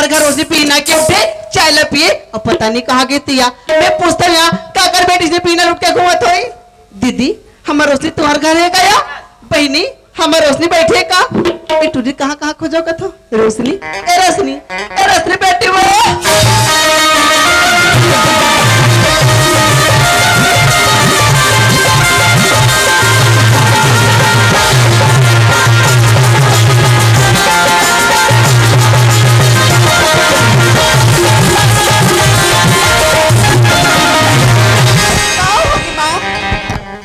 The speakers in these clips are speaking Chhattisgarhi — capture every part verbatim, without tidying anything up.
घर रोशनी पीना के उठे, चाय ला पिए, अउ पता नहीं कहाँ गे तिया। मैं पूछत हँव, काकर बेटी से पीना उठ के घूमत होही? दीदी, हमर रोशनी तुम्हर घर हे का या? बहिनी, हमर रोशनी बइठे का? ए टूरी, कहाँ कहाँ खोजव कथव? रोशनी, ए रोशनी, ए रोशनी बेटी वो। का होगे माँ?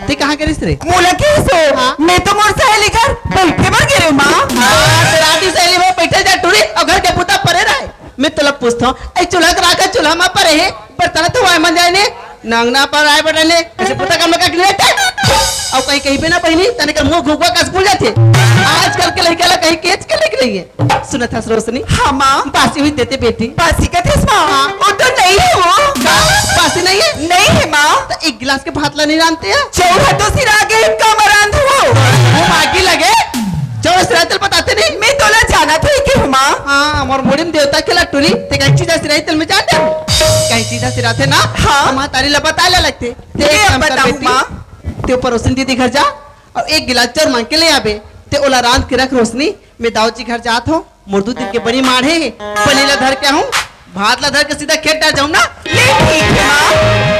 ते कहाँ गे रहिस रे? मोला कहिस ओ? हाँ। मैं तो मोर सहेली घर बइठे बर गे रहेंव माँ। हाँ, त रात ही सहेली में बइठे जा टूरी, अउ घर के बुता परे रहे। मैं तोला पूछत हँव, ए चूल्हा के राख चूल्हा म परे हे, बर्तन तो वाय मन जाए ने, नंगना पर आय बटन ने, अइसे बुता काम लगा के लेते। अउ कहीं कहिबे ना बहिनी, तने कर मुँह घुघुआ कस फूल जाथे। आजकल के लइका ला कहीं केच के लइक नइ हे। सुनत हस रोशनी? हाँ माँ। बासी हुई देते बेटी। बासी कथस माँ? हाँ। ओ तो नइ हे वो। का? बासी नइ हे? नइ हे माँ। त एक गिलास के भात ला नइ रांधते? चउर ह तो सिरा गे, कामा रांधहूँ? वो मागी लगे। चउर सिराय तेला बताते नहीं? मैं तोला जानत हँव के हूँ माँ। हाँ, हमर मुड़ी म देवता के लट्टू नहीं, ते कहीं चीजा सिराय तेला मैं जानत हँव। कहीं चीजा सिराथे ना, हाँ। त महतारी ला बताय ला लगथे। ते ये एक काम कर बताहूँ बेटी, माँ। ते ओ परोसिन दीदी घर जा, अउ एक गिलास चउर मांग के ले आबे, ते ओला रांध के रख रोशनी, मैं दाऊ जी घर जात हँव, मोर दू दिन के बनी माढ़े हे, बनी ला धर के आहूँ, भात ला धर के सीधा खेत डहर जाहूँ ना। ले ठीक हे माँ।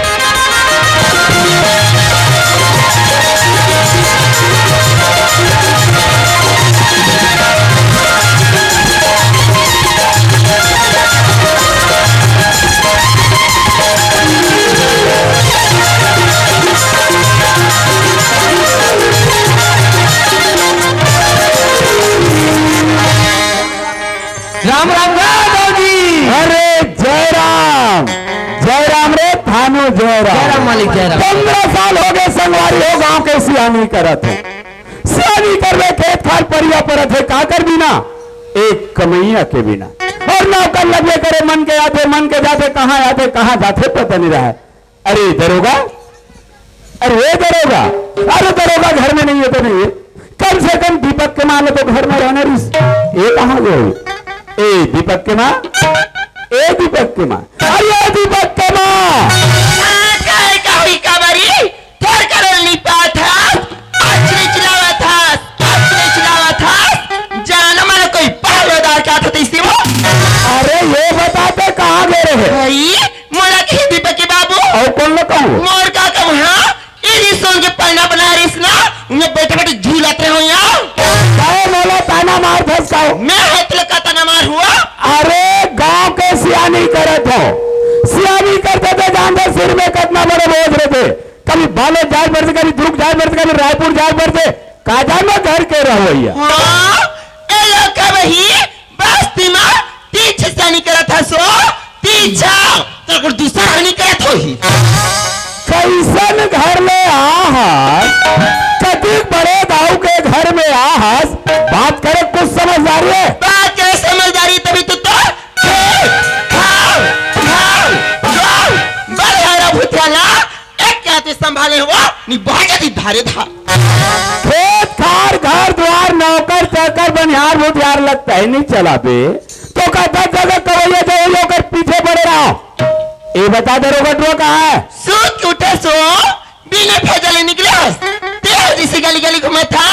राम राम गा दाऊ जी। अरे जय राम, जय राम रे थानू, जय राम। जय राम मालिक, जय राम। पन्द्रह साल होगे संगवारी हो, गांव के सियानी करत हँव। सियानी करबे, खेत खार परिया परत हे, काकर बिना? एक कमइया के बिना। अउ नौकर लगबे करे, मन के आथे, मन के जाथे, कहाँ आथे, कहाँ जाथे, पता नइ रहय। अरे दरोगा, अरे दरोगा, अरे दरोगा घर में नइ हे त नइ हे, कम से कम दीपक के माँ ल तो घर में रहना रिहिस। ए कहाँ गे? ए दीपक के माँ, ए दीपक के माँ, अरे ए दीपक के माँ। हाँ, काहे का हुई काबरी? तोर करोल नइ पात हस, अचरी चिल्लावत हस, अचरी चिल्लावत हस, जानो मानो कोई पहलोदार का था तीसरी वो। अरे ये बता ते कहाँ गे रहे? भाई, मोला कही दीपक के बाबू। अउ कोन ल कहूँ? मोर का कहूँ, हाँ? इही सोन के पैना बनाय रिहिस ना, उहें बइठे बइठे झूलत रहे हँव। काय मोला ताना मारथस का? मैं ह तोला का ताना मारहूँ? अरे गांव के सियानी करत हँव। सियानी करथे त जानथस सिर में कतना बड़े बोझ रहिथे। कभी बालोद जाय परथे, कभी दुर्ग जाय परथे, कभी रायपुर जाय परथे। का जानो घर के रहवइया। हाँ, ए लोग कबही बस्ती म तीछा सियानी करत हस ओ, तीछा, तोर दूसर हानि करत होही। कइसन घर ले आ हस, कतिक बड़े दाऊ के घर में आ हस, बात करे कुछ समझदारी हे? बात करे समझदारी, तभी तो तोर खेत, खार, घर, द्वार, बलिहारा भूतिया ला एक के हाथे संभाले हो, नि भागे दी धारे धार। खेत खार, घर द्वार, नौकर चाकर, बनिहार भूतिहार लगता है, नहीं चलाबे। तो का दस जगह कवैया जो है, ओकर पीछे पड़े रहो। ए बता दरोगा टुआ कहाँ है? सूत के उठे सो, बिना भेजले निकले हस। तेल जिसे गली गली घूमे था,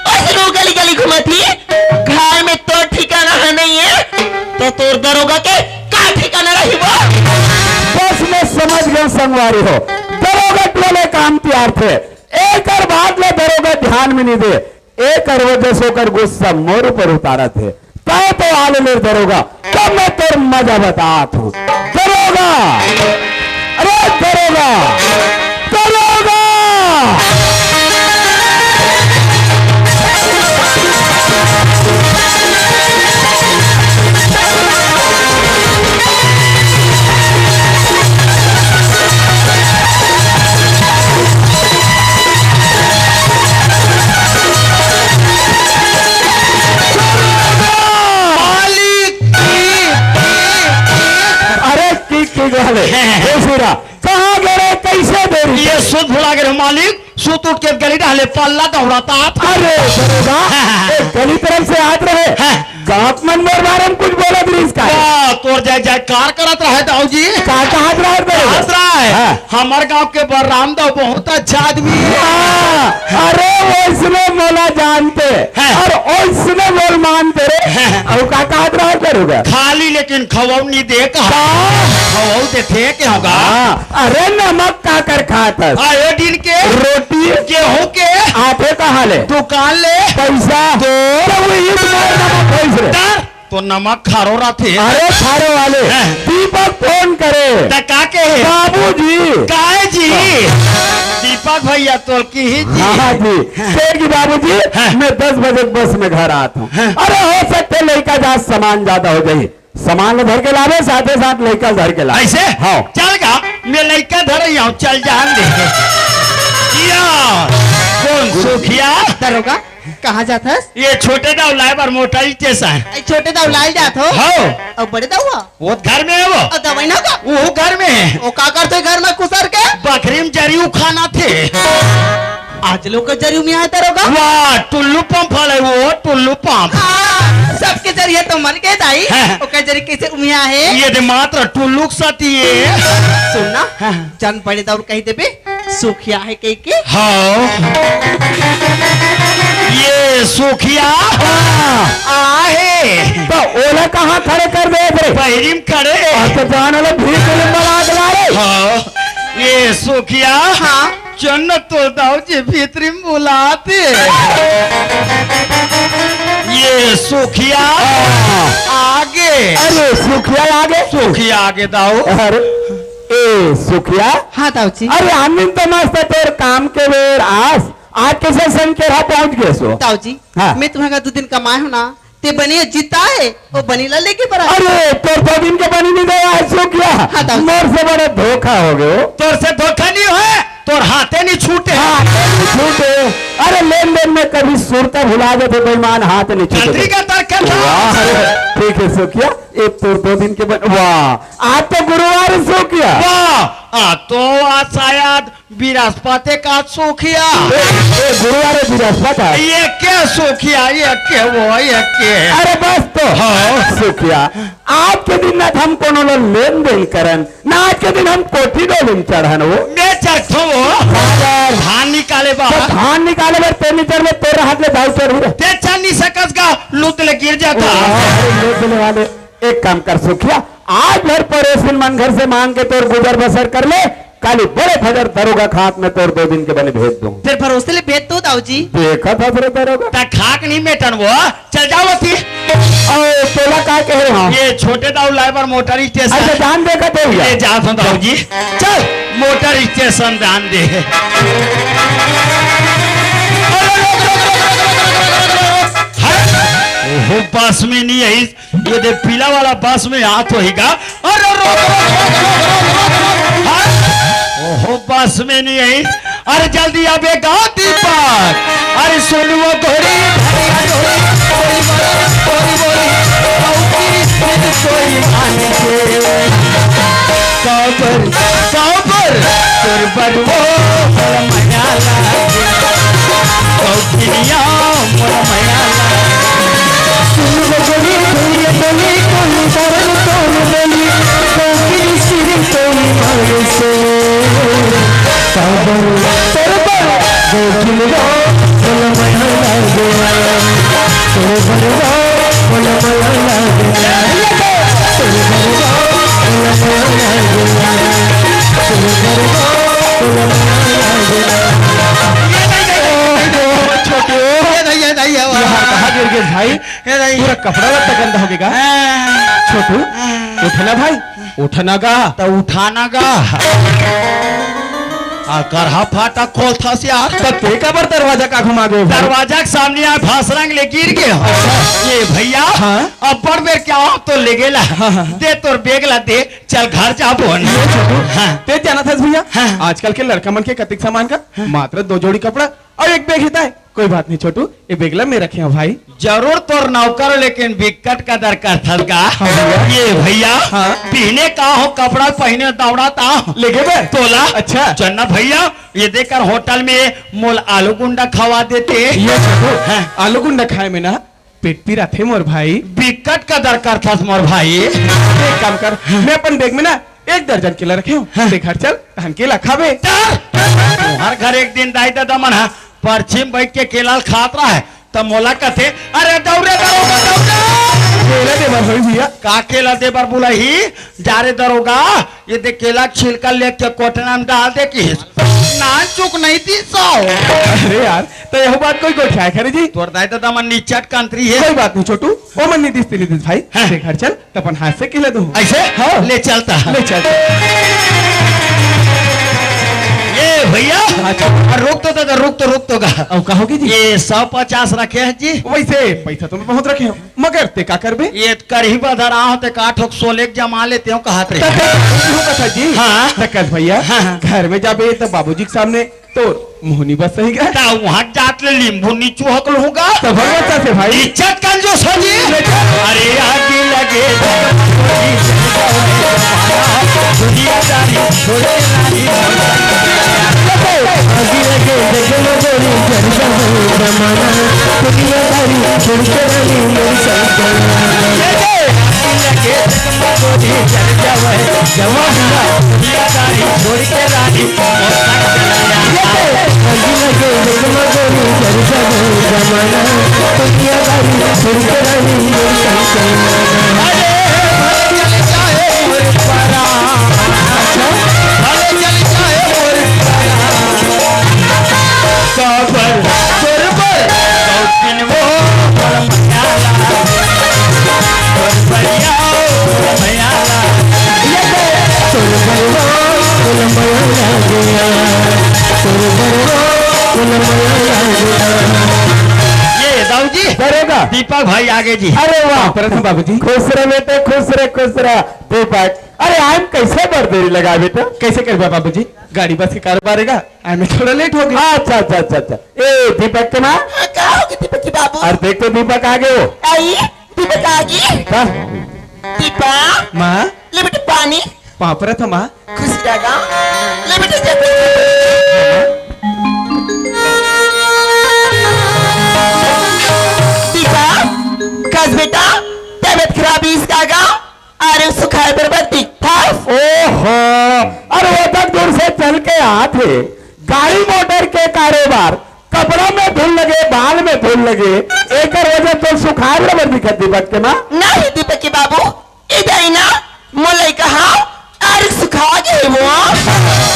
उसे रो गली गली घूमे थी। घर में तो ठिकाना है नहीं है, तो तोर दरोगा के का ठिकाना रही वो? बस मैं समझ गया संगवारी हो, दरोगा टोले काम तैयार थे, एकर बाद ले दरोगा ध्यान में नहीं दे, एकर वजह से ओकर गुस्सा मोर ऊपर उतारत हे। तय तो आले ले दरोगा, तब मैं तोर मजा बतात हूँ। दरोगा, अरे दरोगा, दरोगा। मालिक की, की, की। अरे की, की वाले। हे सुरा, कहाँ गे रहे, कैसे देरी? ये सुत भुला गे रहे मालिक, सुत उठ के गली डाले पल्ला दौड़ाता। अरे दरोगा, एक गली तरफ से आत रहे। हाँ। का आप मन मोर बारे में कुछ बोलत रहिस का? वाह, तोर जय जयकार करत रहे दाऊ जी। का कहत रहे तेरे? कहत रहे, हाँ। हमर गांव के बलराम दाऊ बहुत अच्छा आदमी हे। हाँ, अरे वइसने मोला जानथे हाँ। अउ वइसने मोला मानथे रे। हाँ। अउ का कहत रहे तेरे का? खाली लेकिन खवऊ नइ दे कहा। का? खवऊ देथे के होगा? हाँ, अरे नमक काकर खात हस? आयोडीन के? रोटी? गेहूं के? आथे कहाँ ले? दुकान ले? पइसा? तो? तो वही तुम्हारे नमक खाइस रे। डर, तो नमक खारो रथे। अरे खारो वाले, हैं? दीपक फोन करे। त का कहे? बाबूजी। काय जी? हाँ। दीपक भइया तोर किही जी। हाँ जी। कहे कि बाबूजी, हैं? मैं दस बजे के बस में घर आत हूँ। हैं? अरे हो सकथे लइका जात सामान जादा हो जाही। सामान ल धर के लाबे, साथे साथ लइका ल धर के लाबे। अइसे? हाँ। चल गा, मैं लइका धरे हंव, चल जान दे। या, कोन सुखिया? दरोगा, कहाँ जात हस? ये छोटे दाऊ लाए बर मोटर स्टेशन। ए, छोटे दाऊ लाए जात हो? हाँ। अउ बड़े दाऊ? वो घर में हे वो। अउ दवई ना का? वो घर में हे। वो का करथे घर में कुसर के? बखरी में जरी उखानथे। आज लोग के जरी उमिया हे दरोगा? वाह, टुल्लू पंप वाले वो, टुल्लू पंप। हाँ, सबके जरी हे तो मन के दाई। हाँ। ओकर जरी कइसे उमिया हे? ये दे मात्र टुल्लू के साथी हे। सुन ना, हाँ। जान बड़े दाऊ ल कहि देबे, सुखिया हे कहिके। हाँ। ये सुखिया हाँ। आहे। त ओला कहाँ खड़े कर दे रे? बहिरी में खड़े। अच्छा, जान वाला भीड़ के लिए बना दे रे। हाँ। ये सुखिया। हाँ। चल न तोर दाऊ जी भीतरी में बुलाथे। ये सुखिया हाँ। आगे। अरे सुखिया आगे। सुखिया आगे दाऊ। अरे ए सुखिया। हाँ दाऊ जी। अरे आनंद तो मस्त हे तोर काम के बेर आस। आज कइसे संग के रहा पहुंच गे सो। दाऊ जी, हाँ। मैं तुम्हारे घर दू दिन कमाए हंव ना, ते बनी जिताए, वो बनी ला लेके बरा। अरे, तोर दो दिन के बनी नइ दे, आज सुखिया। हाँ, दाऊ। मोर से बड़ा धोखा हो गयो। तोर से धोखा नइ होय, तोर हाथे नइ छूटे। हाथे नइ छूटे। अरे, लेन देन में कभी सुरता भुला जाथे, बेईमान हाथ नइ छूटे। गलती का तर्क था। वाह, अरे, ठीक हे सुखिया, एक तोर दो दिन के बन, वाह, आज तो गुरुवार हे सुखिया। वाह, आ तो आज शायद बिरस्पत का सुखिया। ए, ए, गुरुवार हे बिरस्पत हे। ये के सुखिया, ये के वो, ये के। अरे बस तो। हाँ। सुखिया, आज के दिन ना हम कोनो ला लेन देन करन, ना आज के दिन हम कोठी डोली में चढ़न वो। मैं चढ़थो वो। हाँ यार। धान निकाले बा। तो धान निकाले बर ते नइ चढ़बे, तोर हाथ ले दाऊ चढ़ही रे। ते चढ़ नइ सकस गा, लूत ले गिर जाथा। अरे लूत ले वाले, एक काम कर सुखिया, आज भर पड़ोसिन मन घर से मांग के तोर गुजर बसर कर ले, काली बड़े फजर दरोगा के हाथ में तोर दो दिन के बने भेज दूं। फेर भरोसे ले भेज दो दाऊ जी। देखत हस रे दरोगा। त खाक नइ मेटन वो, चल जाओ अति। अउ तोला का कहे हंव? ये छोटे दाऊ लाए बर मोटर स्टेशन। अच्छा, जान दे का दे भैया? ये जात हंव दाऊ जी। चल, मोटर स्टेशन जान दे। अरे, रुक, रुक, रुक। हट। ओहो, बस में नइ आइस। ये दे पीला वाला बस में आत होही गा। अरे रोक, रोक, रोक, रोक, रोक, रोक, रोक। हाँ? ओहो, बस में नइ आइस। अरे जल्दी आबे गा दीपक। अरे सुन वो घोड़ी, घोड़ी, घोड़ी, घोड़ी, घोड़ी, घोड़ी, घोड़ी, घोड़ी, घोड़ी, घोड़ी, काबर, काबर, तोर बर वो बड़ मया लागे। कौकिलिया मोर मया लागे। सुन वो बोली, बोली, बोली, कोई दर्द तोर बोली, कौकिली सिर तोरी मारे से। काबर, तोर बर, कौकिलिया मोर मया लागे। छोटू, ये नहीं, ये नहीं, ये ये वाला। कहाँ गिर गए भाई? ये नहीं। पूरा कपड़ा लत्ता गंदा हो गया। हाँ। छोटू, हाँ। उठना भाई, उठना गा। तो उठाना गा। आ, करहा फाटक खोलथस यार। त ते काबर दरवाजा का घुमा गए भाई? दरवाजा के सामने आए, फांस रंग ले गिर गए। अच्छा। ये भैया, हाँ? अब्बड़ बेर के हो तो ले गेला। हाँ, हाँ, हाँ। दे तोर बेग ला दे, चल घर जाबो। ये छोटू, हाँ। ते जानत हस भैया, हाँ। आजकल के लड़का मन के कतिक सामान का, हाँ। मात्र दो जोड़ी कपड़ा अउ एक बेग हे ताय। कोई बात नहीं छोटू, ये बेग ला मैं रखे हंव भाई। जरूर तोर नौकर, लेकिन बिकट कदर करथस गा। हाँ भैया। ये भैया, हाँ। पहने का हो कपड़ा, पहने दौड़त हंव। लेगे बे? तोला। अच्छा। चन्ना भैया, ये देख कर होटल में मोला आलू गुंडा खवा देते। ये छोटू, हाँ। आलू गुंडा खाए में ना पेट पीराथे मोर भाई। बिकट कदर करथस मोर भाई। एक काम कर, मैं अपन बैग में ना एक दर्जन केला रखे हूँ, हाँ। ते घर चल, तहन केला खाबे। चल। तुहर घर एक दिन दाई ददा मन ह परछी म बइठ के केला ल खात रहय, त मोला कथे, "अरे दौरे दरोगा, दौरे।" केला दे बर होही भैया। का केला दे बर बुलाही? जा रे दरोगा, ये दे केला के छिलका लेके कोटना में डाल दे किहिस। नानचुक नहीं दिस ओ। अरे यार, त यहू बात कोई गोठियाय खरे जी? तोर दाई ददा मन निचट कंत्री हे। कोई बात नहीं छोटू, ओमन नहीं दिस ते नहीं दिस भाई। हाँ। ते घर चल, त अपन हाथ से केला दूँ। अइसे? हाँ। ले चलता। ले चलता। ये भैया, हाँ, चल। अरे रुक तो दादा, रुक तो, रुक तो गा। अउ का होगे जी? ये सौ पचास रखे हस जी। वइसे पइसा तो मैं बहुत रखे हूँ, मगर ते का करबे? ये करही बदर आहो ते का ठोक सोले के जमा लेते हो कहत रहे। त ते का करबे जी? हाँ। त कस भैया, हाँ, हाँ। घर में जाबे त बाबूजी के सामने तोर मुँह नी बस सही गा। त उहाँ जात ले लींबू नी चुहक लूँगा। त भगवत से भाई। इज्जत कंजूस हो जी। ले जा। अरे आगी लगे दुनियादारी छोड़ के रानी। आगी लगे जगमगोरी जर जमाना, दुनियादारी छोड़ के रानी मोर संग। ये दे। आगी लगे जगमगोरी जर जमाना, दुनियादारी छोड़ के रानी। ये दाऊ जी, दरोगा। दीपक भाई आगे जी। अरे वाह। प्रथम बाबूजी। खुश रह बेटे, खुश रह, खुश रह। दीपक, अरे आए म कइसे बर देरी लगा बेटा? कइसे करबे बाबूजी, गाड़ी बस के कारोबार हे गा, आए में थोड़ा लेट होगे। अच्छा, अच्छा, अच्छा, अच्छा। ए दीपक के माँ। हाँ, का होगे दीपक के बाबू? अरे देख तो दीपक आगे हो। आई, दीपक आगे। का? दीपक। माँ। ले बेटा पानी। पाँव परत हँव माँ। खुश रह गा। ले बेटा, जा। दीपा, कस बेटा, तबीयत खराब हे इसका गा? अरे सुखाए बर बस दिखथस। ओहो, अरे वो तक दूर से चल के आत हे, गाड़ी मोटर के कारोबार, कपड़ा में धूल लगे, बाल में धूल लगे, एकर वजह तो सुखाए बर दिखत दीपक के माँ। नहीं दीपक के बाबू, ए दाई ना, मोर लइका हा, अरे सुखा गे वो।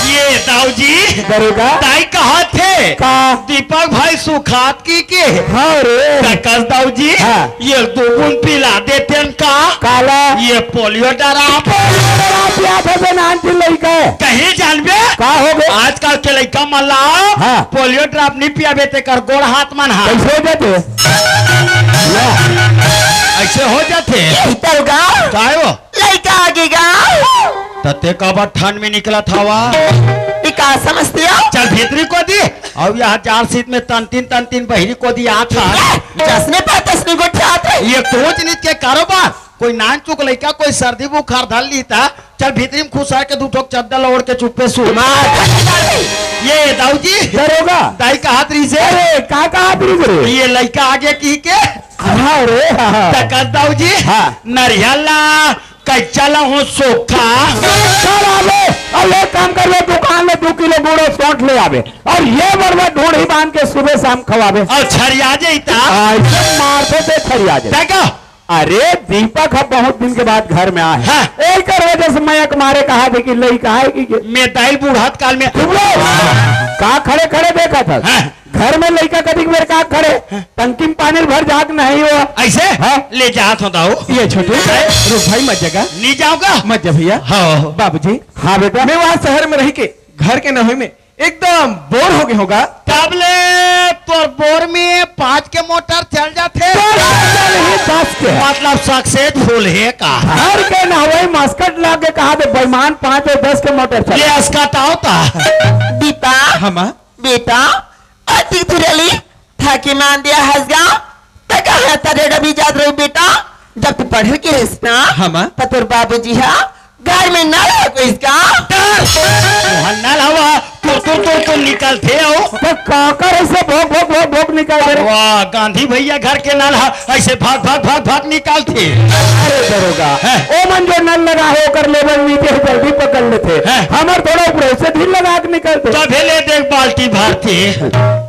ये दाऊ जी, दरोगा। दाई कहत हे। का? दीपक भाई सुखात कि के? हाँ रे। त कस दाऊ जी, हाँ। ये दू बूंद पिला देतेन का? काला? ये पोलियो ड्राप। पोलियो ड्राप पियाथे बे नानचुन लइका। कहीं जानबे? का होगे? आजकल के लइका मन ला हाँ। पोलियो ड्राप नी पियाबे तेकर गोड़ हाथ मन हा। कइसे हो जाथे? अइसे हो जाथे। यही दरोगा। काय हो? लइका आगे गा। त ते काबर ठंड में निकलत हवा? ई का समझते हो? चल भीतरी कोती। अउ यहाँ जार सीत में तनतीन तनतीन बहिरी कोती आत हा। ए, जसने पर तसने गोठियात रही। ये कोच नीत के कारोबार। कोई नानचुक लइका, कोई सर्दी बुखार धर ली त चल भीतरी में खुसर के दू ठोक चद्दर ला ओढ़ के चुप्पे सो। मार। ये दाऊ जी। दरोगा। दाई कहत रहिस हे। अरे, का कहत रहिस रे? ये लइका आगे किहिके। हाँ रे, हाँ। त कस दाऊ जी। हाँ। नरियर ला कच्चा ला हूँ सूखा। सूखा लाबे, अउ एक काम करबे, दुकान में दू किलो गुड़ अउ सौंठ ले आबे, अउ ये बरवा ढूंढी बांध के सुबह शाम खवाबे। अउ छरिया जही त। अइसे मारथे ते छरिया जही। देखो। अरे दीपक ह बहुत दिन के बाद घर में आए हे। हाँ। एकर वजह से मैं एक मारे कहत हे कि लइका आए कि के? मैं दाई बुढ़त काल में। चुप रहो। का खड़े खड़े देखत हस? हाँ। घर में लइका कतिक बेर का खड़े, टंकी में पानी भर जात नहीं हो। अइसे? हाँ। ले जात हों दाऊ। ये छोटू, रुक भाई, मत जगा। नी जाव गा? मत जा भैया। हाँ। बाबूजी। हाँ बेटा। मैं वहाँ शहर में रहिके घर के नहई में एकदम बोर होगे हँव गा। तब ले तोर बोर में पाँच के मोटर चल जाथे। चल, चल ही दस के। मतलब successful हे का? घर के नहई मस्कट लाग के कहा दे बेईमान, पाँच अउ दस के मोटर चल। ले अस्कट आओ ता। दीपा। हाँ माँ। बेटा, अतिक तुरली थाकी मान दिया हस गा, त कहाँ तरे डबी जात रही बेटा? जब तू पढ़े के रहिस ना, हाँ, माँ। त तोर बाबूजी हा घर में नल लगिस गा। डर! मोहन नल हवा, तुर, तुर, तुर, तुर निकलथे हो। त काकर अइसे भोक, भोक, भोक, भोक निकल वाह, गांधी भैया घर के नल ह ऐसे भाग भाग भाग भाग निकालथे। अरे दरोगा, हैं? ओ मन जो नल लगा हे ओकर लेवल नीचे हे, जल्दी पकड़ लेथे। हैं? हमर थोड़ा ऊपर से ढील लगा के निकलथे। तभे ले देख बाल्टी भरथे।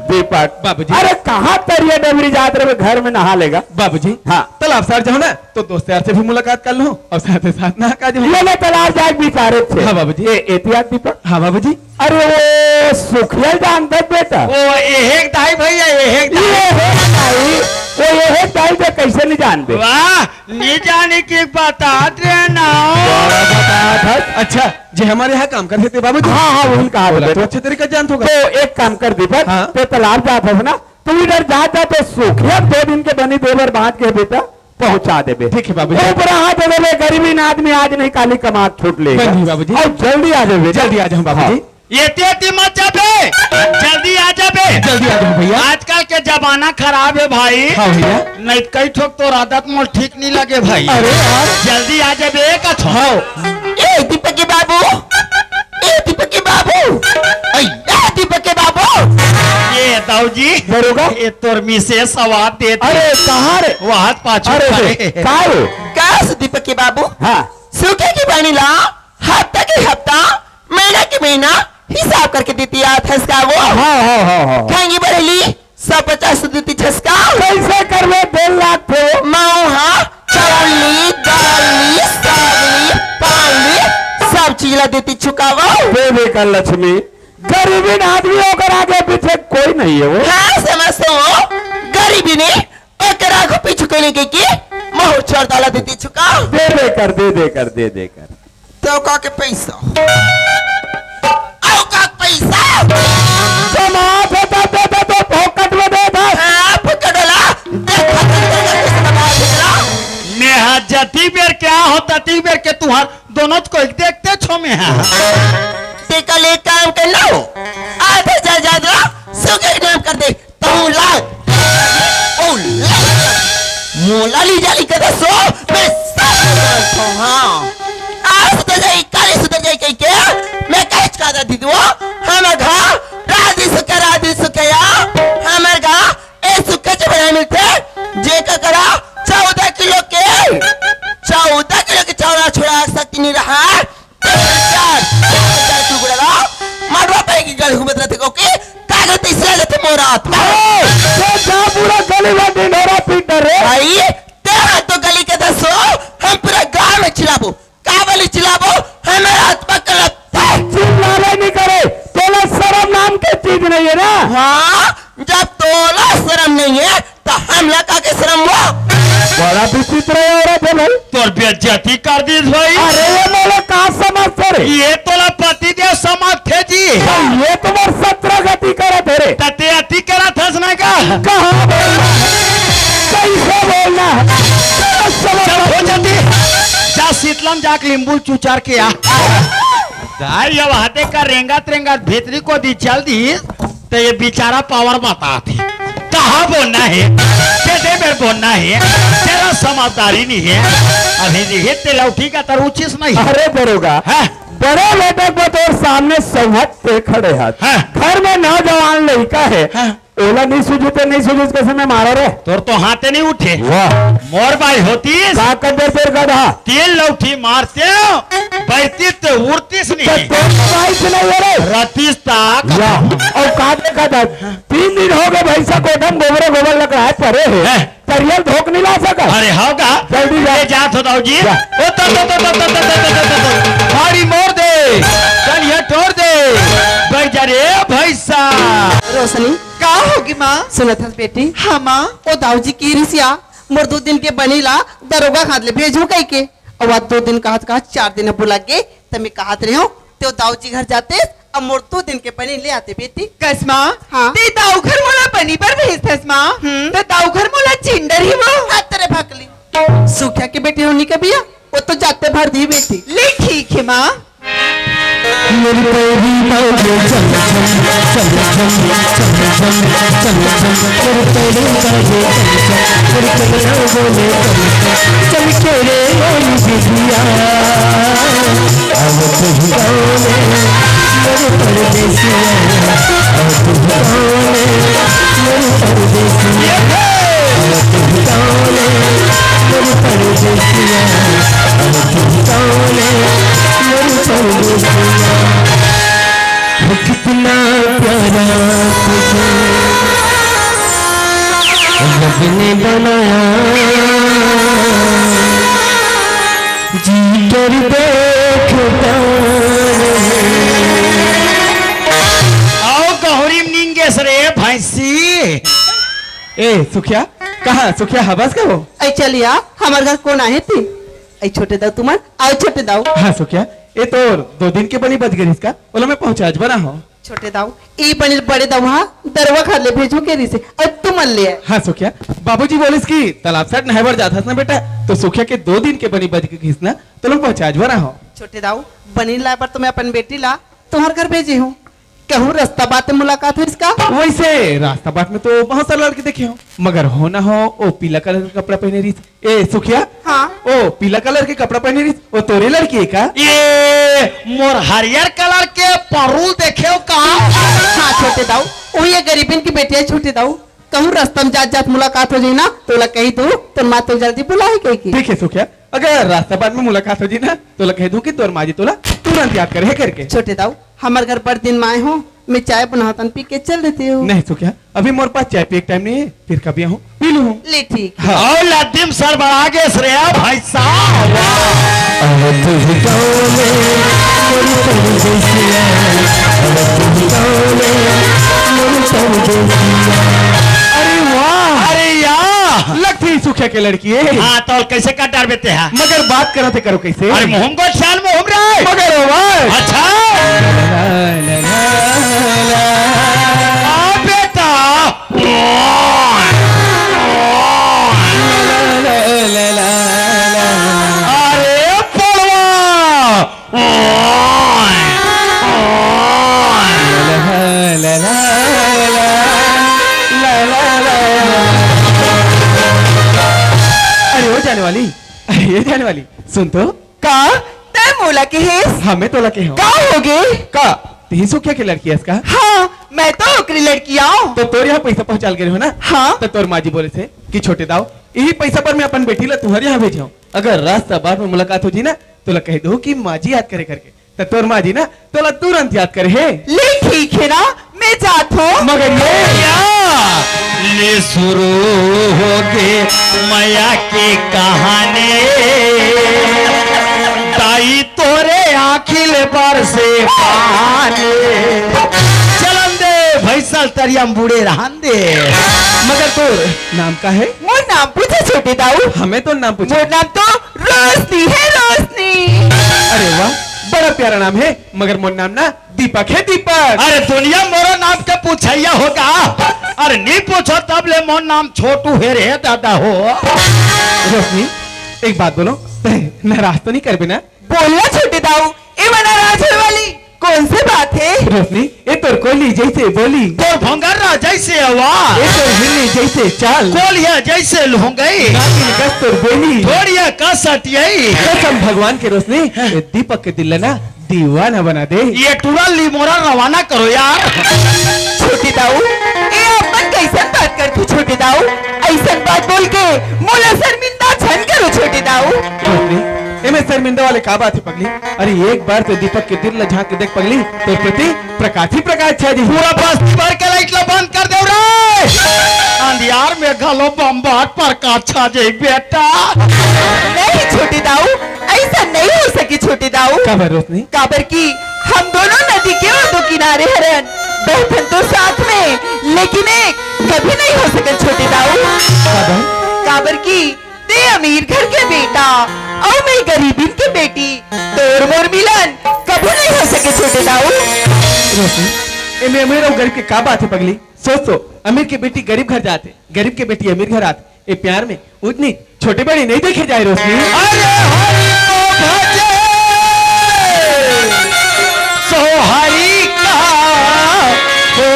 दीपक, बाबूजी। अरे कहाँ तरिया डबरी जात रहे, घर में नहा लेगा। बाबूजी, हाँ। तालाब सार जाओ ना, तो दोस्त यार से भी मुलाकात कर लूं और साथ ही साथ नहा का जाऊं। ये ले तालाब जाए बिचारे से। हाँ बाबूजी। ये एहतियात दीपक। हाँ बाबूजी। अरे वो सुखिया जानत बेटा। वो एहेक दाई भैया, एहेक दाई। ये हे दाई, वो एहेक दाई तो कैसे नहीं जानबे? वाह, नहीं जाने की बात आत रहे ना। बड़ा बतावत हस। अच्छा, जे हमारे यहाँ काम करथे ते बाबूजी? हाँ, हाँ, उनका हाथ बोला, बेटा। तो अच्छे तरीके से जानत होगा। तो एक काम कर दीपक, हाँ। ते तालाब जात हस ना, तू इधर जात जात तो सुखिया दो दिन के बनी देवर बांट के बेटा पहुंचा देबे। ठीक है बाबूजी। ऊपर हाथ दे देबे, गरीबीन आदमी आज नहीं काली कमा के छूट लेगा। बन जी बाबूजी। और जल्दी आ जाबे। जल्दी आ जाऊं बाबूजी। हाँ। एती एती मत जाबे, जल्दी आ जाबे। जल्दी आ जाऊं भैया। आजकल के जमाना खराब है भाई। हाँ भैया। नहीं तो कई ठोक तोर आदत मोल ठीक नहीं लगे भाई। अरे यार। जल्दी आ जाबे कथो। हाँ। ए दीपक के बाबू, ए दीपक के बाबू, ए दीपक के बाबू। ये दाऊ जी। दरोगा। ये तोर मिसेस आवाज देत हे। अरे कहाँ रे? वहाँ पाछू अरे खड़े। का हो? का से दीपक के बाबू? हाँ। सुखे की बनी ला, हफ्ता की हफ्ता, महीना की महीना, हिसाब करके देती आत हस का वो? हाँ, हाँ, हाँ, हाँ। खाएंगी बरेली, सौ पचास देती छस का। कैसे करबे डेढ़ लाख तो? मऊ हाँ, चाउर ली, दाल ली, साग ली, पान ली, सब चीज ला देती छस का वो। दे दे कर लक्ष्मी, गरीबीन आदमी ओकर आगे पीछे कोई नहीं है वो। हाँ, समझते हो, गरीबीन ओकर आगे पीछे कोई नहीं के, के महू छोड़ डाला देती छस का। दे दे कर, दे दे कर, दे दे कर। तो का के पैसा? अउ का के पैसा? समाज होता तो, तो, तो फोकट में दे था। हाँ, फोकट वाला। देखा तो, देखा तो, समाज वाला। मैं हा जती बेर क्या हो, तती बेर के तुहार दोनों को एक देखते छो मैं हा। ते कल एक काम कर लो, आधा जा, जा दो, सुखे के नाम कर दे। तू ला। ओ ला। मोला ली जाली कदा सो, मैं सब जानता हूँ, हाँ। आज सुधर जाई, काली सुधर जाई कही के, मैं कहे चुका दा दीदी वो, हमर घर, राधी सुखे, राधी सुखे या, हमर घर, ए सुखे च बना मिलते, जे का करा, चौदह किलो के, चौदह किलो के चौरा छोड़ा सकती नहीं रहा, चार, चार टुकड़ा ला, मड़वा पे की गल घूमत रहते को के, कागज तीसरा लेते मोरात। ए, ते जा पूरा गली में ढिंढोरा पीट रे। भाई, ते हा तो गली के दसो, हम पूरा गांव में चिल्लाबो। का बोली चिल्लाबो? हमें हाथ पकड़ लो। चिल्लावे नहीं करे, तोला शर्म नाम के चीज नहीं है ना? हाँ, जब तोला शर्म नहीं है, त हमला का के शर्म वो? बड़ा विचित्र औरत है भाई। तोर बेइज्जती कर दीस भाई। अरे ये मोला का समझ थे रे? ये तोला पति देव समझ थे जी। तो ये तुम्हार सत्रह गति करत है रे। त ते अति करत हस ना का? कहाँ बोलना है? कैसे बोलना है? समझ चल हो जल्दी। जा शीतलम जाके नींबू चुचार के आ। दाई अब हाथे का रेंगत रेंगत भीतरी को दी चल दी। त ये बेचारा पावर बताथे, कहाँ बोलना है, कैसे बेर बोलना है, तेरा समझदारी नहीं है। अभी नहीं है, तेला उठी का तर उचिस नहीं। अरे दरोगा, हाँ। बड़े बेटे को तोर सामने संवत पे खड़े हाथ। हाँ। घर में नौजवान लड़का है, हाँ। ओला नहीं सूझे ते नहीं सूझे, कैसे मैं मारा रे? तोर तो हाथे नहीं उठे। वाह। मोर बाई होतीस। का कर दे तेरे गधा? तीन लौठी मारते हो, बैतीस ते उड़तीस नहीं। तो तोर बाई से नहीं हो रे? रतीस तक। वाह। और का देखा था? तीन दिन हो गए भैंसा कोठम गोबरे गोबर लग रहा है, परे है। हैं? तरियल धोक नहीं ला सका। अरे होगा। जल्दी जा। ले जा तो दाऊ जी। जा। ओ तो, तो, तो। मारी मोर दे। चल ये तोड़ दे। बैठ जा रे भैंसा। रोशनी। का होगी माँ? सुनत हस बेटी? हाँ माँ। ओ दाऊ जी की रिसिया मोर दो दिन के बनी ला दरोगा हाथ ले भेजू कह के। और आज दो दिन कहत कहत चार दिन बुला गे, त मैं कहत रहे हूँ, ते दाऊ जी घर जाते, अब मोर दो दिन के बनी ले आते बेटी। कस माँ? हाँ। ते दाऊ घर मोला बनी पर भेजथस माँ। हम्म। ते दाऊ घर मोला चिंडर ही वो। हाथ तेरे भकली। सुखिया के बेटी होनी के बिया, वो तो जाते भर दी बेटी। ले ठीक है माँ। मेरी पैरी बाजे चम चम, चम चम, चम चम, चम चम। मेरी पैरी बाजे चम चम, मेरी कमला बोले चम चम। चमके रे मोरी बिटिया, अब तुझ गाँव में मेरे परदेसिया, अब तुझ गाँव में मेरे परदेसिया। ने बनाया, जी कर देखता रहे। आओ गौरी निंगेश रे भैंसी। ए सुखिया, कहाँ सुखिया हवस का हो? ऐ चलिया, हमर घर कोन आहे ती? ऐ छोटे दाऊ तुमन, आओ छोटे दाऊ। हाँ सुखिया, ए तोर दो दिन के बनी बच गइस का? ओला मैं पहुँचाच बना हो। छोटे दाऊ, ई बनी बड़े दाऊ हा दरवा खार ले भेजू के रिसे, अउ तुमन ले आए। हाँ सुखिया, बाबूजी बोलिस कि तालाब साइड नहाए बर जाथस ना बेटा, तो सुखिया के दो दिन के बनी बच गइस ना, तो लोग पहुँचाच बना हो। छोटे दाऊ, बनी लाए बर तो मैं अपन बेटी ला तुम्हर घर भेजे हूँ, कहूँ रास्ता बाट में मुलाकात होइस का? वैसे रास्ता बाट में तो बहुत सारे लड़के देखे हो, मगर हो ना हो, ओ पीला कलर के कपड़ा पहने रहिस। ए सुखिया, हाँ। ओ पीला कलर के कपड़ा पहने रहिस, ओ तोरे लड़की है का? ये मोर हरियर कलर के परुल देखे हो का? हाँ छोटे दाऊ, ओ ये गरीबन की बेटी है छोटे दाऊ, कहूँ रास्ता में जात जात मुलाकात हो जाए ना, तोला कही दू, तोर माँ तो जल्दी बुलाए कही की। ठीक है सुखिया, अगर रास्ता बाट में मुलाकात हो जाए ना, तोला कही दू कि तोर माँ जी तोला तुरंत याद करे है करके। छोटे दाऊ, हमर घर बड़ दिन में आए हो, मैं चाय बनावत हूँ, पी के चल देते हो। नहीं सुखिया, अभी मोर पास चाय पिए के टाइम नहीं है, फिर कभी आहूँ, पी लूँ। ले ठीक। हाँ। और लद्दी में सरबरा गेस रे भाई साहब। अब तू ही गाँव में मोर परदेसिया, अब तू ही गाँव में मोर परदेसिया। अरे वाह। अरे यार। लगती सुखिया के लड़की है। हाँ, तो कैसे काट डार बेते हैं? मगर बात करते करो कैसे? अरे मुहम को ख्याल मुहम रे। मगर आवाज। अच्छा। आ बेटा। अरे पड़वा। अरे ओ जाने वाली, अरे ये जाने वाली, सुन तो। का? तै मोला के हेस? हाँ, मैं तोला के हूँ। का होगे? का? तिही सुखिया के लड़की हस का? हाँ, मैं तो ओकरी लड़की आऊँ। तो तोर यहाँ पैसा पहुँचाल गए हो ना? हाँ। तो तोर माँ जी बोले थे कि छोटे दाऊ, यही पैसा पर मैं अपन बेटी ला तुम्हारे यहाँ भेजाऊँ। अगर रास्ता बाट में मुलाकात हो जी ना, तोला कह दो कि माँ जी याद करे करके। त तोर माँ जी ना तोला तुरंत याद करे हे। ले ठीक है ना, मैं जात हूँ। मगर ये या, ले शुरू होगे मया के कहानी, दाई तोरे आँखी ले बरसे पानी। चलन दे भैंसा ल तरिया में बूड़े रहन दे। मगर तोर नाम का है? मोर नाम पूछे छोटे दाऊ। हमें तो नाम पूछे। मोर नाम तो रोशनी है, रोशनी। अरे वाह, बड़ा प्यारा नाम है, मगर मोर नाम ना दीपक है, दीपक। अरे दुनिया मोरो नाम के पूछैया होगा। अरे नी पूछो तब ले मोर नाम छोटू है रे दादा हो। रोशनी, एक बात बोलो, तै नाराज तो नहीं करबे ना? बोलना छोटे दाऊ, ए मना राज होए वाली कौन सी बात है? रोशनी, ए तोर कोयली जैसे बोली। तोर भंगर्रा जैसे आवाज। ए तोर हिरनी जैसे चाल। कोलिया जैसे लोंगई। नागिन कस तोर बोली। थोड़िया कस अटियाई। कसम भगवान के रोशनी, ए दीपक के दिल ला ना दीवाना बना दे। ये टूरा ली मोरा रवाना करो यार। छोटे दाऊ, ए अपन कैसन बात करथू छोटे दाऊ? ऐसन बात बोल के मोला शर्मिंदा झन करो छोटे दाऊ। रोशनी, एमे शर्मिंदा वाले का बात है पगली? अरे एक बार तो दीपक के दिल ला झांक के देख पगली, तोर प्रति प्रकाश ही प्रकाश छा जी। पूरा बस्ती भर के लाइट ला बंद कर देव रे। अंधियार में घलो बम्बाट प्रकाश छा जाई बेटा। नहीं छोटे दाऊ, ऐसा नहीं हो सके छोटे दाऊ। काबर रोशनी? काबर कि हम दोनों नदी के ओ दो किनारे हरन, बहथन तो साथ में, लेकिन एक कभी नहीं हो सके छोटे दाऊ। काबर? काबर कि ते अमीर घर के बेटा अउ मैं गरीबिन के बेटी, तोर मोर मिलन कभू नहीं हो सके छोटे दाऊ। रोशनी, एमे अमीर अउ गरीब के का बात है पगली? सोच तो, अमीर के बेटी गरीब घर जाथे, गरीब के बेटी अमीर घर आथे। ए प्यार में ऊंच नीच, छोटे बड़े नहीं देखे जाए रोशनी। अरे हरि को भजे, सो हरि का हो।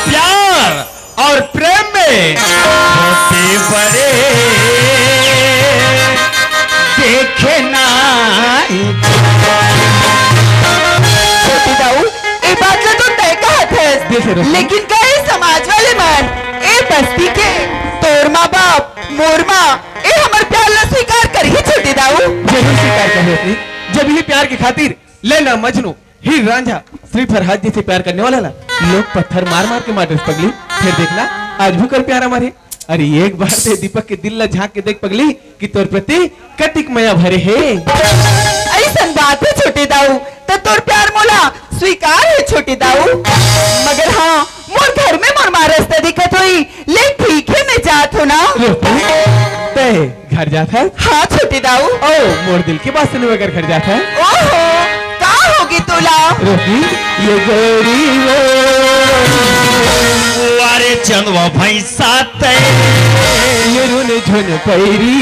प्यार और प्रेम में छोटे बड़े देखे ना। छोटे दाऊ, ए बात ला तो तय कहत हस, देखे रोशनी। लेकिन कहे समाज वाले मन, ए बस्ती के तोर माँ बाप, मोर माँ, ए हमर प्यार ला स्वीकार करही छोटे दाऊ? जरूर स्वीकार करही रोशनी। जब ये प्यार के खातिर लैला मजनू, हीर रांझा, श्री फरहाद जी से प्यार करने वाला ना, लोग पत्थर मार मार के मारथे पगली, फेर देखना आज भी कर प्यार अमर हे। अरे एक बार ते दीपक के दिल ला झांक के देख पगली कि तोर प्रति कतिक मया भरे हे। अइसन बात हे छोटे दाऊ, त तोर प्यार मोला स्वीकार हे छोटे दाऊ। मगर हाँ, मोर घर में मोर माँ रस्ता दिखत होही, ले ठीक हे, मैं जात हो ना। रोटी, ते घर जात हस? हाँ छोटे दाऊ। ओ, मोर दिल के बात सुने बगर घर जात हस? ओहो, का होगे तोला? रोटी, ये गोरी वो। वारे चंदवा भैंसा तै। ये रुन झुन पैरी।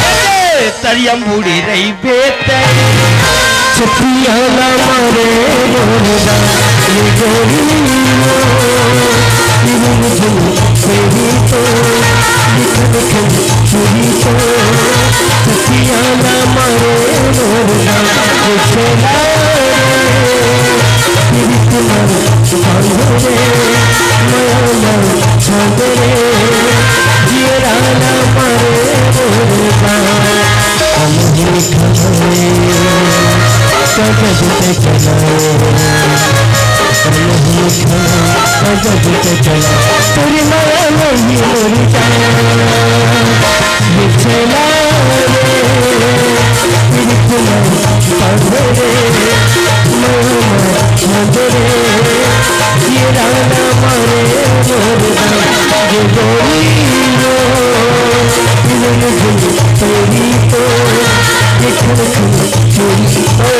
ए, तरियम बूढ़ी रही बेतै। छतिया ला मारे मोरदा, ये गोरी वो। ये रुन झुन पैरी तो। ये खन खन चूड़ी तो। छतिया ला मारे मोरदा, ये छेला रे। पीरित मर बांधो रे, मया मर छांदो रे, जियरा ना मारे रे बा। हम ही खाए, कागज पे चलाए। हम ही खाए, कागज पे चलाए। तेरी मया नहीं मेरी जान। ये छेला रे, पीरित मर बांधो रे, मया मर छांदो रे, ये राना मारे मोरदा, ये गोरी रो, ये झुन झुन तेरी तो, ये खन खन चूड़ी तो,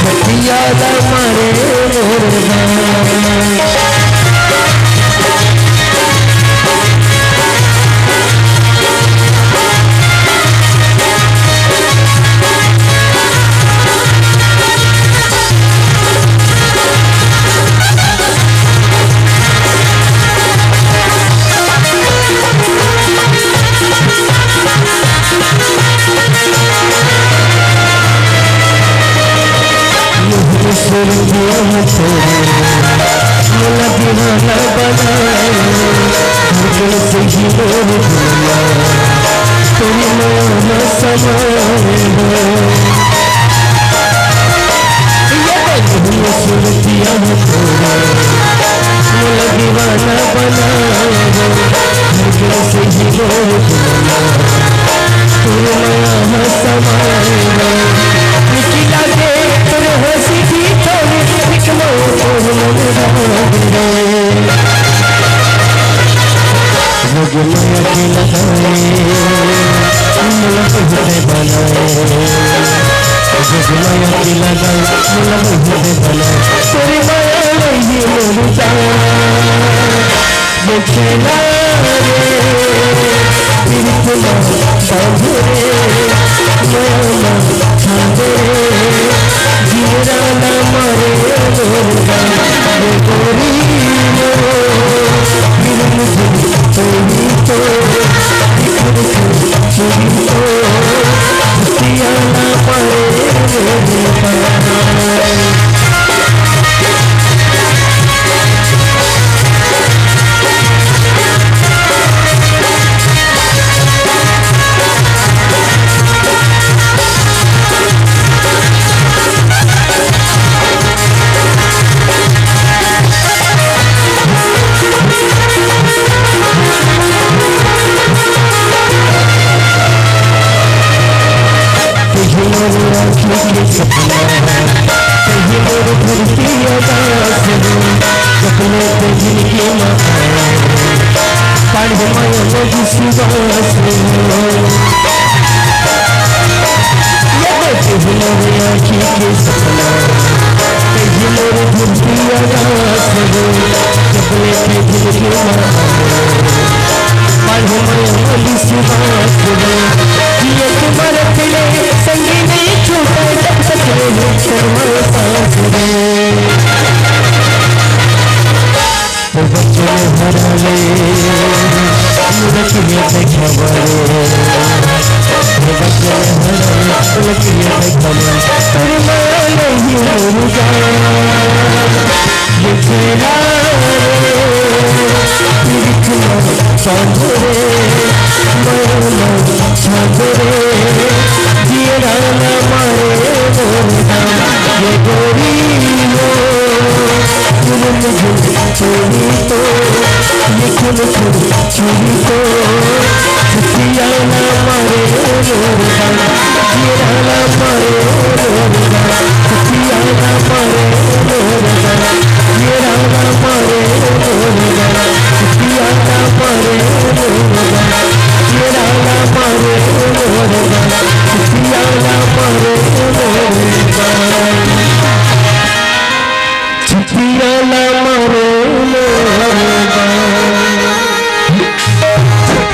छतिया ला मारे मोरदा। मोहन सुरतिया तोरे, मोला दीवाना बनाए, धड़कन से ही मोर दुनिया, तेरी माया में समाए हो। ये मोहन सुरतिया तोरे, मोला दीवाना बनाए हो, धड़कन से ही मोर दुनिया, तोर मया म समाए हो। निकी लागे तोर हंसी भी थोड़ी, एक मोर तोर मन राग रे। जोग मया के लगाए, मन बहुते बनाए। जोग मया के लगाए, मन बहुते बनाए। तोर मया नहीं मोर जान। ये छेला रे, पीरित ला बांधो रे, मया ला छांदो रे, जियरा ना मारे मोरदा, ये गोरी रो, पीरित ला बांधो रे, पीरित ला बांधो रे, जियरा ना मारे मोरदा। तुझे मोर आँखी के सपना, तुझे मोर धरती आकाश हो, सपने पे जिनकी माँ, पानी माया में विश्वास हो। ये देख तुझे मोर आँखी के सपना, तुझे मोर धरती आकाश हो, सपने पे जिनकी माँ, पानी माया में विश्वास हो। ये तुम्हारे दिल संगी नहीं छूटे जब तक रहे शर्मा सांस रे। तो बच्चों हरा ले, मुझे तुम्हें देखा बारे। तो बच्चों हरा ले, मुझे तुम्हें देखा बारे। तेरे माँ नहीं मुझे ये छेला रे, पीरित ला बांधो रे, मया ला छांदो रे, जियरा ना मारे मोरदा, ये गोरी रो, जुल्म छोटी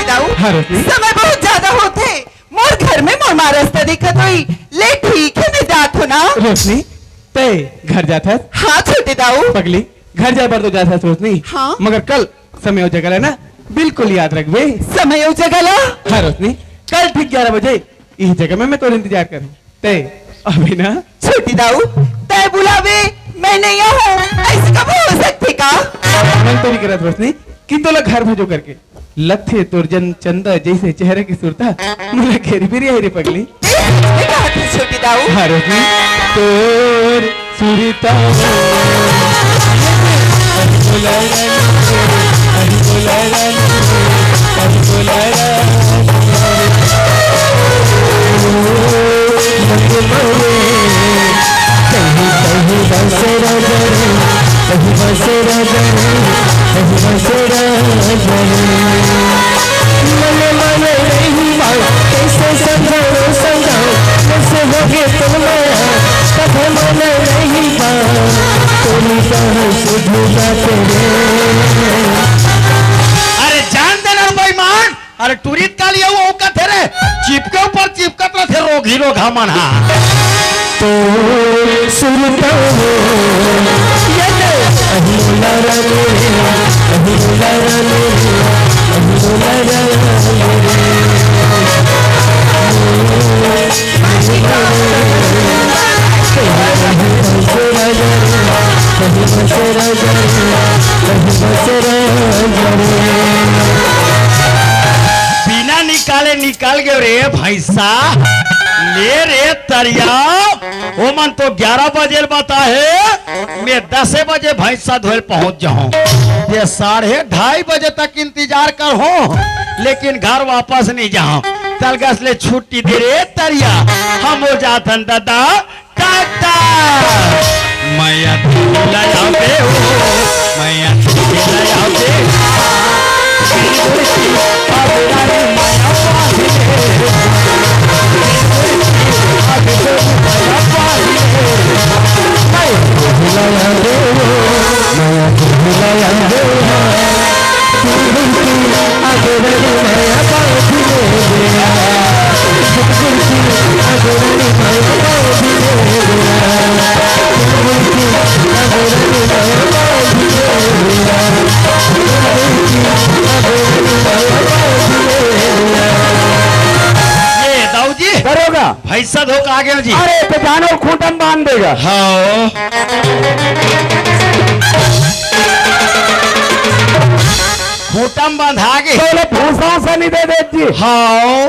दाऊ, हाँ, रोशनी। समय बहुत ज्यादा होत हे। मोर घर में मोर माँ रस्ता देखत होही। ले ठीक हे, मैं जात हों ना। रोशनी, तैं घर जात हस? हाँ छोटे दाऊ। पगली, घर जाए बर तो जात हस रोशनी। हाँ। मगर कल समय अउ जगह ला ना बिल्कुल याद रखबे। समय अउ जगह ला? हाँ रोशनी, कल ठीक ग्यारह बजे इही जगह में मैं तोर इंतजार करहूँ। तैं अभी ना। छोटी दाऊ, तैं बुलाबे, मैं नइ आहूँ, अइसे कभू हो सकथे का? मन तो नइ करत रोशनी कि तोला घर भेजों करके। लगथे तोर जन चंदा जइसे चेहरा के सुरता मोला घेर भी रही रे पगली। ए, मैं कहत हूँ छोटी दाऊ। हाँ रोशनी, तोर सुरता। अरे जान दे ना बेईमान, अरे टुरी काली अउ, अउ कथे रे, चिपके ऊपर चिपकत रथे रोगही रोगहा मन हा। तो सुरता हो, ये ले, अहि मोला रानी, अहि मोला रानी, अहि मोला रानी। बिना निकाले निकल गयो रे भैंसा। ले रे तरिया, ओमन तो ग्यारह बजे ल बताहे, मैं दसे बजे भैंसा धोए ल पहुंच जाहूं। ये साढ़े ढाई बजे तक इंतजार करहूं, लेकिन घर वापस नइ जाहूं। तलगस ले छुट्टी दे रे तरिया, हम हो जाथन दादा। टाटा। मया दिल लयावे हो, मया दिल लयावे। ये दाऊ जी, दरोगा। भैंसा धोखा आ गया जी। अरे, तो जानो खूंटा म बांध देगा। हाँ। खूंटा म बंधा गे। तो ले भूसा से नहीं दे दे जी। हाँ।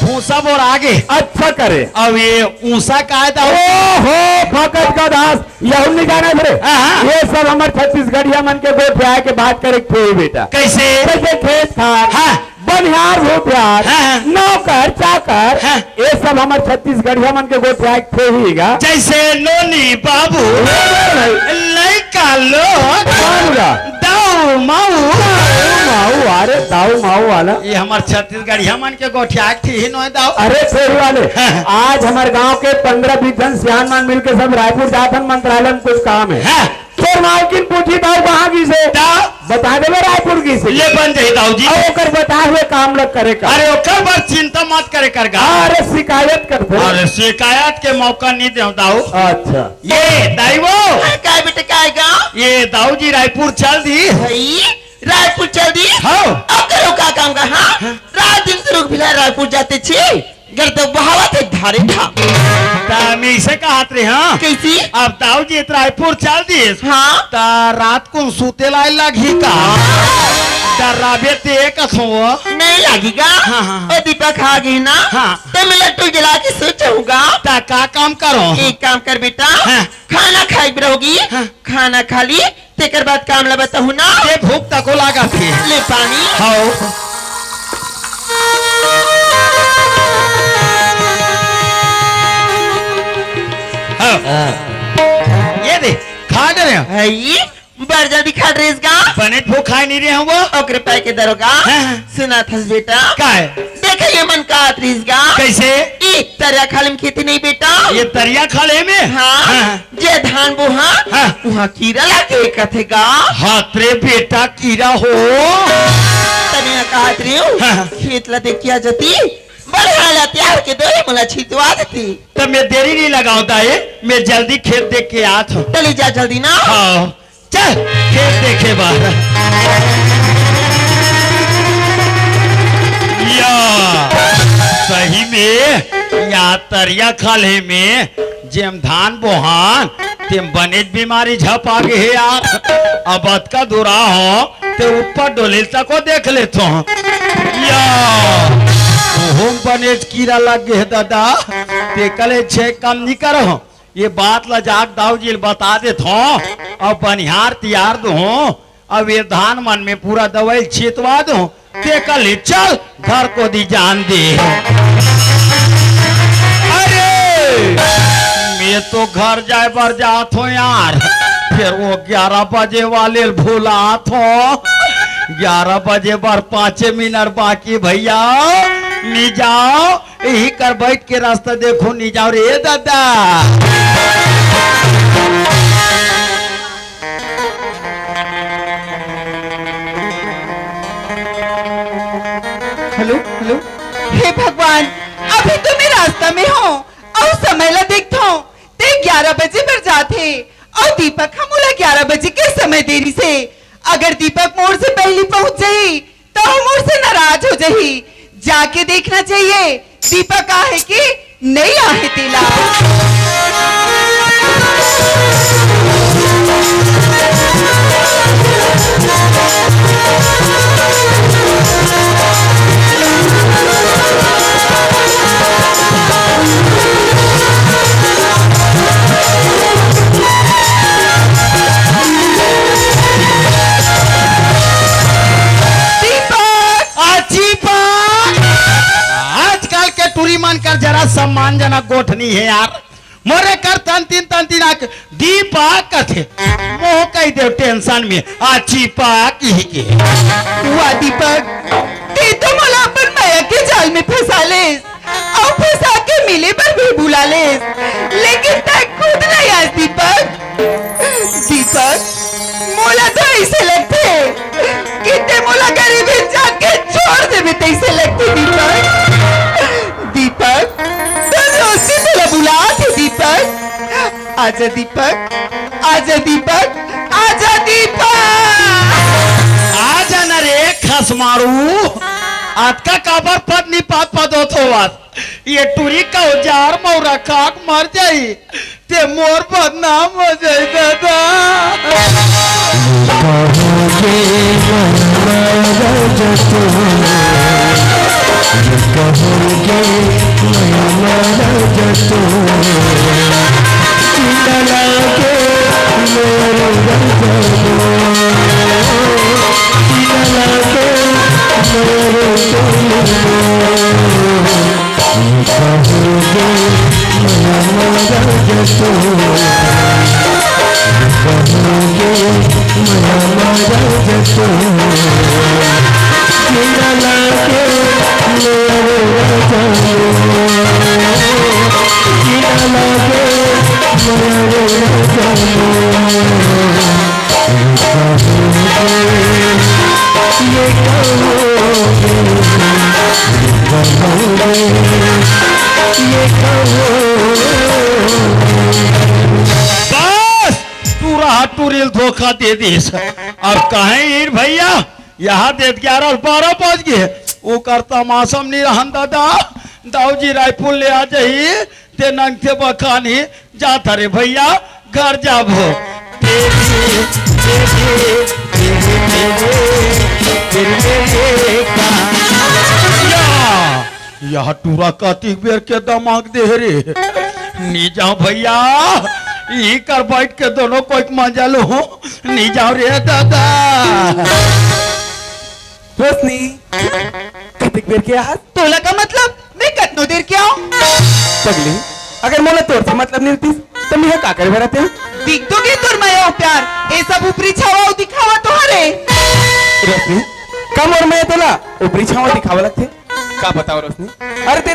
भूसा बोर आगे। अच्छा करे। अब ये ऊंसा का है तो ओहो, भगत का दास, यहू नहीं जाना फिर। हाँ, हाँ। ये सब हमर छत्तीसगढ़िया मन के गोठिया के बात करे के होई बेटा। कैसे? कैसे खेत खार। हाँ। बनिहार भूपिहार, हाँ, हाँ। नौकर, चाकर, हाँ। ये सब हमर छत्तीसगढ़िया मन के गोठिया के थे ही गा। जैसे नोनी बाबू, हाँ, भाई। लइका लोग, कौन गा? दाऊ माऊ। दाऊ माऊ, अरे दाऊ माऊ वाला। ये हमर छत्तीसगढ़िया मन के गोठिया के थे ही नोए दाऊ। अरे थे ही वाले, हाँ। आज हमर गांव के पंद्रह बीस झन सियान मन मिलके सब रायपुर जात हन, मंत्रालय में कुछ काम है। हाँ। तोर मालकिन पूछी, "दाऊ कहाँ गिस हे?" दाऊ। बता देबे, रायपुर गिस हे। ले बन जाही दाऊ जी। अउ ओकर बताए हुए काम ल करे कर। अरे ओकर बर चिंता मत करे कर गा। अरे शिकायत करथे। अरे शिकायत के मौका नहीं देव दाऊ। अच्छा। ये दाई वो। अरे काय बेटे, काय गा? ये दाऊ जी रायपुर चल दी। भाई, रायपुर चल दी? हाँ। अब करो का काम का, हाँ? हाँ। रात दिन से रुख भिला रायपुर जाते छी। गर तो बहावत हे धारे था। ता मैं इसे कहत रहे, हाँ। कैसी? अब दाऊ जी रायपुर चल दिस। हाँ। ता रात को सूते लाए लागी का? ता राबे ते कथो। नहीं लागी का? हाँ, हाँ, हाँ। ओ दीपक आ गई ना? हाँ। तो मैं लट्टू जला के सो जाऊंगा। ता का काम करो? एक काम कर बेटा, हाँ। खाना खाए बर होगी, हाँ। खाना खा ली, तेकर बाद काम ला बताहूँ ना। ये भूख तको लागत हे। ले पानी। हाँ। हाँ। ये दे, खा डरे। हई, बड़ जल्दी खा डरेस गा। बने भूख खाए नहीं रहे हम वो। ओकरे पाए के दरोगा। हाँ, हाँ। सुनत हस बेटा। का है? देख ये मन का आत रहिस गा। कैसे? ई तरिया खाली म खेती नहीं बेटा। ये तरिया खाली में? हाँ। हाँ। जे धान बोहा, हाँ। उहाँ कीरा लागे कथे गा। हाथ रे बेटा, कीरा हो। तनिया कहत रही हूँ, हाँ। खेत ला देख के आ जाती, बड़े हाल तैयार के दो, मोला छितवा देती। तब मैं देरी नहीं लगावता है, मैं जल्दी खेत देख के आत हूँ। चली जा जल्दी ना। हाँ, चल, खेत देखे बर। या, सही में, या तरिया खाले में जेम धान बोहान, तेम बनेच बीमारी झपा गे हे यार। अब अतका दूरा हो, ते ऊपर डोले तको देख लेथो। या, ओहो बनेच कीरा लग गे हे दादा, ते कले छे काम नहीं करो। ये बात ला जाके दाऊ जी ल बता देथो, अउ बनिहार तियार दूँ, अउ ये धान मन में पूरा दवाई छितवा दूँ। ते कल ही चल घर कोती जान दे। अरे, मैं तो घर जाए बर जात हों यार, फिर वो ग्यारह बजे वाले ल भुलात हों। ग्यारह बजे बर पाँचे मिनट बाकी भैया, नी जाओ। इही कर बैठ के रास्ता देखो, नी जाओ रे दादा। Hello, hello. हे भगवान, अभी तो मैं रास्ता में हों अउ समय ला देखथों, ते ग्यारह बजे बर जात हे अउ दीपक ह मोला ग्यारह बजे के समय दे रिहिसे। अगर दीपक मोर से पहिली पहुंच जाही, त ओ मोर से नाराज हो जाही। जाके देखना चाहिए, दीपक आहे कि नहीं आहे तेला। दीपक! आ, दीपक! आजकल के टूरी मन कर जरा सम्मानजनक गोठ नी हे यार। मोरे कर तन तीन, तन तीन आके दीपक कथे। मोह कहि देव tension में, आ दीपक इही के। वाह दीपक, ते तो मोला अपन मया के जाल में फंसा लेस। अउ फंसा के मिले बर भी बुला लेस, लेकिन तैं खुद नइ आस दीपक। दीपक, मोला तो अइसे लगथे कि तैं मोला गरीब इंसान के छोड़ देबे तइसे लगथे दीपक। दीपक, तोर दोस्ती तोला बुलात हे दीपक। आजा दीपक, आजा दीपक, आजा दीपक। आजा ना रे खसमारू, अतका काबर पद नी पात पद होत होवत। ये टूरी का औजार मौरा खाक मर जाई, ते मोर बदनाम हो जाई दादा। बस, टूरा ह टूरी ल धोखा दे दिस। अब कहें ईर भैया, यहाँ दे ग्यारह बारह बज गे, ओकर तमाशा म नी रहन दादा। दाऊ जी रायपुर ले आ जाही, ते नंगथे बखानी जात हरे भैया, घर जाबो। तेरे, तेरे, तेरे, तेरे, तेरे, तेरे का। या, यह टूरा कतिक बेर के दमाग दे रे। नी जांव भैया, इही कर बइठ के दोनों कोई के मजा लूं। नी जांव रे दादा। रोशनी, कतेक बेर के आहस? तोला का मतलब? मैं कतनो देर के आंव? पगली, अगर मोला तोर से मतलब नइ रहितिस, त मैं ह का करे बर आतेंव? दिख तो गे तोर मया अउ प्यार, ए सब ऊपरी छावा अउ दिखावा तो हरे। रोशनी, का मोर मया तोला ऊपरी छावा दिखावा लगथे? का बतांव रोशनी? अरे ते